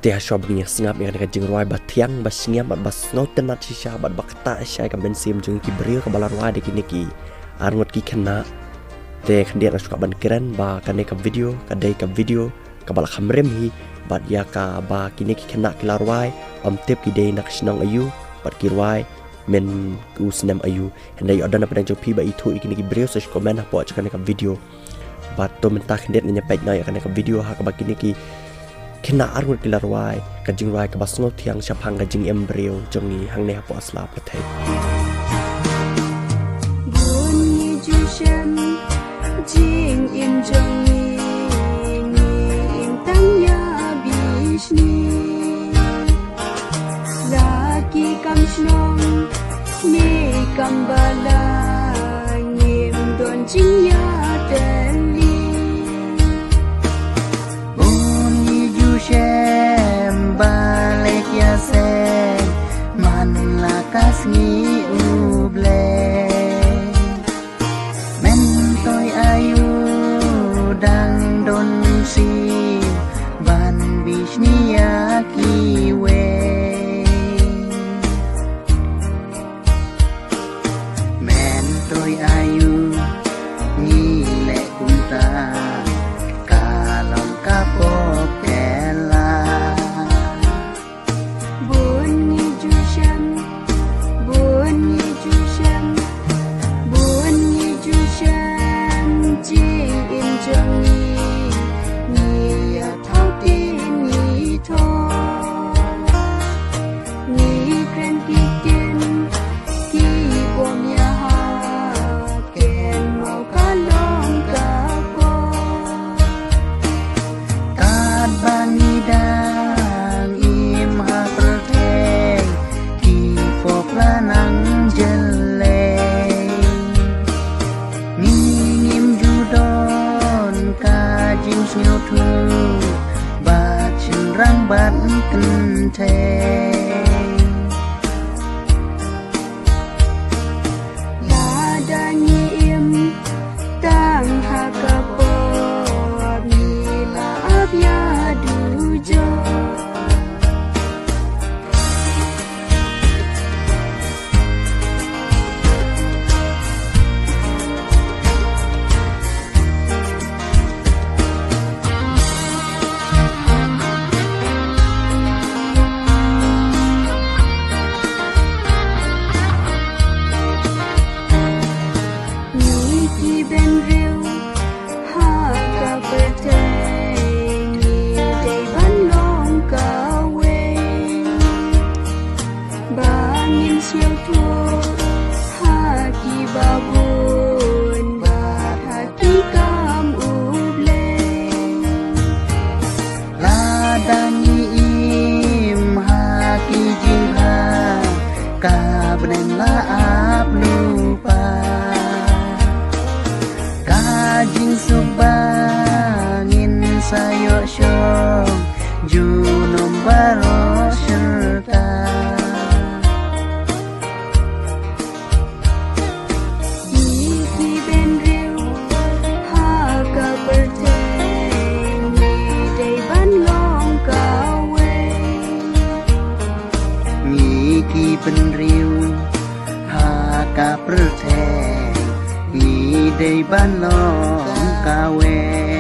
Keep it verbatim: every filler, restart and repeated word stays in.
Te ha shuwa ba ngin ïa sngap ïa kane ka jingrwai ba thiang, ba sngewtynnat, ba sngewtynnat shisha, bad ba ktah shisha ïa ka mynsiem jong ki briew kaba la rwai da kine ki arngut ki khynnah. Te khyndiat nga sngewbha ban kren ba kane ka video ka dei ka video kaba la kham rim hi, bad ïa kaba kine ki khynnah ki la rwai, ym tip ki dei na ka shnong aïu, bad ki rwai mynta u snem aïu. Hynrei lada don na pdeng jong phi ba ithuh ïa kine ki briew, sa shu comment hapoh jong kane ka video. Bad to mynta khyndiat ngin ïa peit noh ïa kane ka video ha kaba kine ki khynnah arngut ki la rwai ka jingrwai kaba sngewthiang shaphang ka jingim briew jong ngi hangne hapoh Slap Pathai. Bun ngi ju shem jingim jong ngi, ngi im tang ïa bishni. La ki kam shnong ne kam bala, ngim don jingïatylli. Bun ngi ju shem ba leit ïaseng man la ka sngi U Blei. Myntoi aïu dang don shuh ban bishni ïa kiwei? Myntoi aïu ngi leh kumta, ka long ka pop kela. Bun ngi ju shem, bun ngi ju shem, bun ngi ju shem jingim jong ngi. Ngi ïa thaw ktien ngi thoh, ngi kren ki ktien ki bym ïahap. Kynmaw ka long ka pop. Katba ngi dang im ha pyrthei, ki pop la nang jyllei. Ngi ngim ju don ka jingsngewthuh bad shynrang bad kynthei. Lada ngi im tang ha ka pop, ngi la ap ïa dujok. Ngi ki bynriew ha ka pyrthei, ngi dei ban long kawei. Ba ngin sngewthuh ha kiba bun bad ha ki kam U Blei. Lada ngi im ha ki jingbha, ka bneng la ap lypa. Ka jingsuk ba ngin sa ïoh shong, junom baroh shirta. Ngi ki bynriew ha ka pyrthei, ngi dei ban long kawei. Ngi ki bynriew ha ka pyrthei, ngi dei ban long kawei.